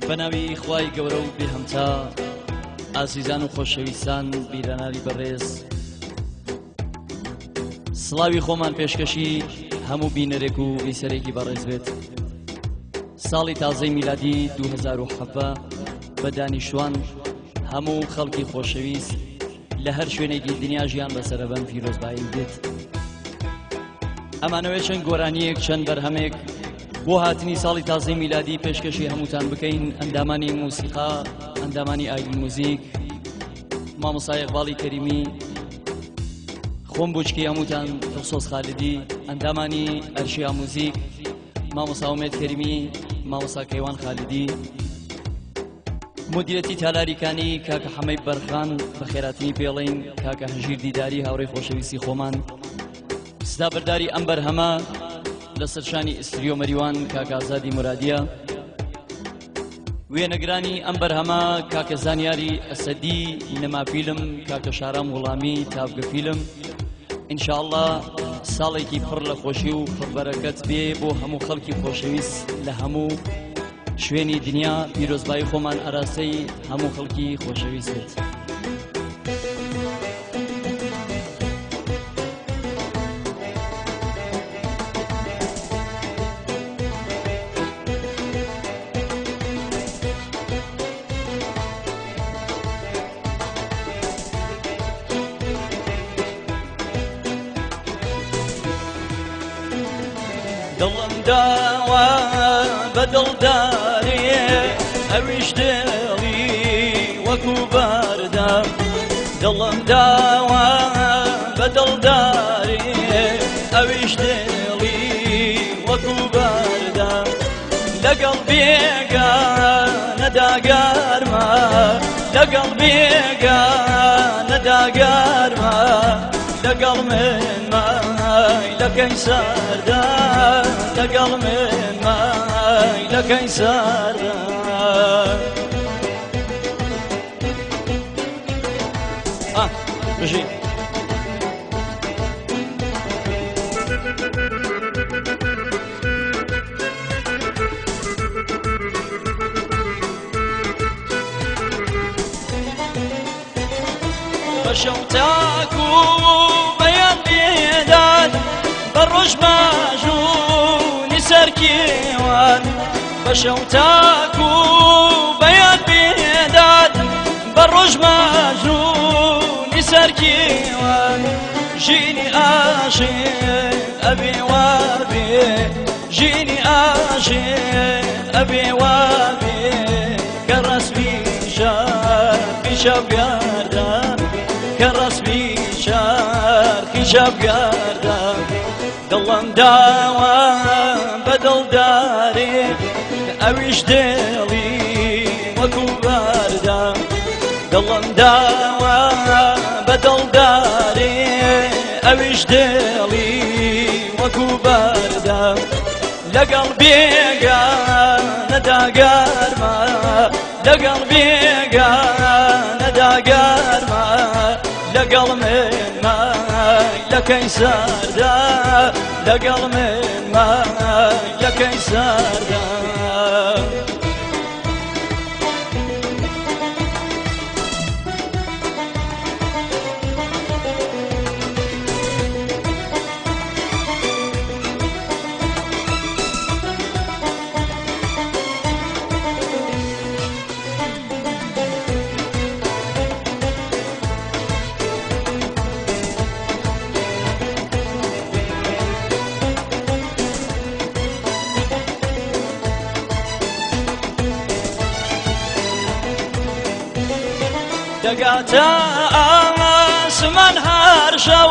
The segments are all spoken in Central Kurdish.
بەناوی خوای گەورە و بێهەمتا. ئازیزان و خۆشەویستان، بیراناری بەڕێز، سڵاوی خۆمان پێشکەشی هەموو بینەرێک و بیسەرێکی بەڕێز بێت. ساڵی تازەی میلادی 2017 بە دانیشتوان هەموو خەڵکی خۆشەویست لە هەر شوێنێکی دنیا ژیان بەسەرەبەن پیرۆزبایی بێت. ئەمانەوێت چەند گۆرانیەک، چەند بەرهەمێک بۆ هاتنی ساڵی تازەی میلادی پێشکەشی هەمووتان بکەین. ئەندامانی موسیقا، ئەندامانی ئایدی موزیک، مامۆستا ئیقباڵی کەریمی، خۆم بوچکی هەمووتان دڵسۆز خالدی، ئەندامانی ئەرشیا موزیک، مامۆستا ئومێد کەریمی، مامۆستا کەیوان خالدی، مدیرەتی تالاری کانی کاکە حەمەی بەرخان، بە خێراتنی پێڵین کاکە هەژیر دیداری هاوڕێی خۆشەویستی خۆمان. سدا بەرداری ئەم بەرهەمە لە سەرشانی ئستریۆ مەریوان کاکە ئازادی مرادیە. وێنەگرانی ئەم بەرهەمە کاکە زانیاری ئەسەدی نەما فیلم، کاکە شارام غوڵامی تاڤگە فیلم. ئینشاءاللە ساڵێکی پڕ لە خۆشی و پڕبەرەکەت بێ بۆ هەموو خەڵکی خۆشەویست لە هەموو شوێنی دنیا. پیرۆزبایی خۆمان ئاراستەی هەموو خەڵکی خۆشەویست بێت. دڵم داوە بە دڵدارێ، ئەویش دڵی وەکو بەردە. دڵم داوە بە دڵدارێ، ئەویش دڵی وەکو بەردە. لەگەڵ بێگا نەداگارمە، لەگەڵ بێگا نەداگارمە، لەگەڵ من مای لە کەیساردا، لەگەڵ من مای لە کەیساردا. بژی. بە شەو تاکو بەیان بێدان، بە ڕۆژ ماژوونی سەرکێوان. بە شەو تاکو بەیان بێدان، بە ڕۆژ ماژوونی سەرکێوان. ژینی ئاشێ ئەبێ وابێ، ژینی ئاشێ ئەبێ وابێ، کە ڕەسمی شارخی شەبگەردە، کە ڕەسمی شارخی شەبگەردە. دڵم داوە بە دڵدارێ، ئەویش دڵی وەکو بەردە. دڵم داوە بە دڵدارێ، ئەویش دڵی وەکو بەردە. لەگەڵ بێگا نەداگارمە، لەگەڵ بێگا نەداگارمە، لەگەڵ من مای لە کەیساردا، لەگەڵ من مای لە کەیساردا. دەگاتە ئاسمان هەر شەو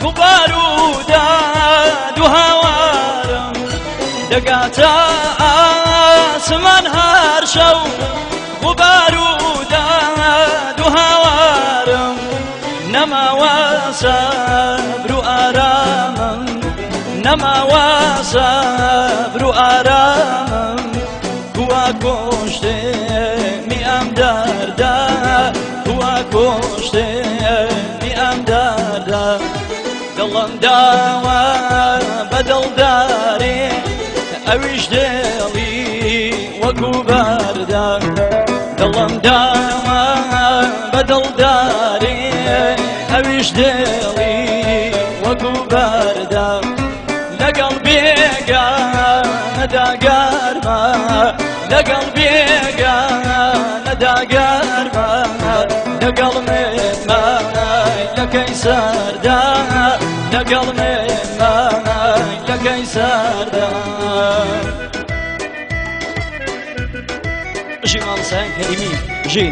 گوبار و داد و هاوارم، دەگاتە ئاسمان هەر شەو گوبار و داد و هاوارم. نەماوە سەبر و ئارامم، نەماوە سەبر و ئارامم، کوا کۆشتێمی ئەم دەردە، کوا کۆشتێمی ئەم دەردە. دڵم داوە بە دڵدارێ، ئەویش دڵی وەکو وەکو بەردە. دڵم داوە بە دڵدارێ، ئەویش دڵی وەکو بەردە. لەگەڵ بێگانەدا گەرمە، لەگەڵ بێگانەدا گەرمە، لەگەڵ من مایلەکەی سەردا، لەگەڵ من مایلەکەی سەردا. بژی مامۆستایان کەریمی، بژی.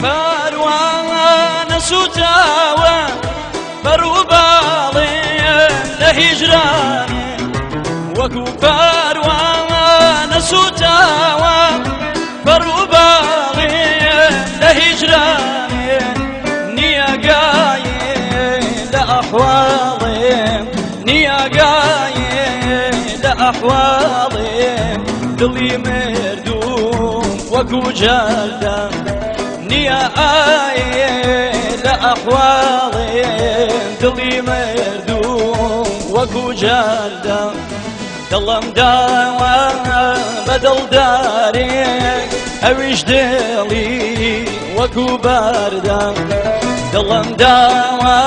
پەروانە سوتاوە بەڕووباڵێ لە هیجرانێ، وەکو پەروانە سوتاوە بەڕووباڵێ لە هیجرانێ، نییەگایێ لە ئەحواڵێ، نییەگایێ لە ئەحواڵێ، دڵی مردوم وەکو جەردە، نییە ئایێ لە ئەحواڵێ، دڵی مردوم وەکو جەردە. دڵم داوە بە دڵدارێک، ئەویش دڵی وەکو بەردە. دڵم داوە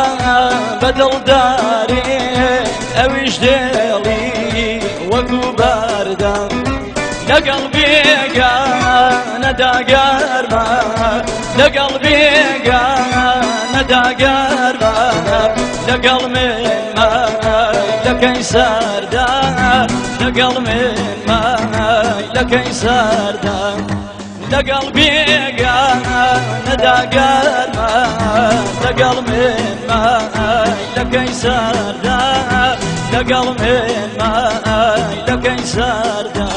بە دڵدارێک، ئەویش دڵی وەکو بەردە. لەگەڵ بێگانەدا گەرمە، لەگەڵ بێگانەدا گەرمە، لەگەڵ من مایلەکەی سەردا، لەگەڵ من مایلەکەی سەردا، لەگەڵ بێگانەدا گەرمە، لەگەڵ من مایلەکەی سەردا، لەگەڵ من مایلەکەی سەردا.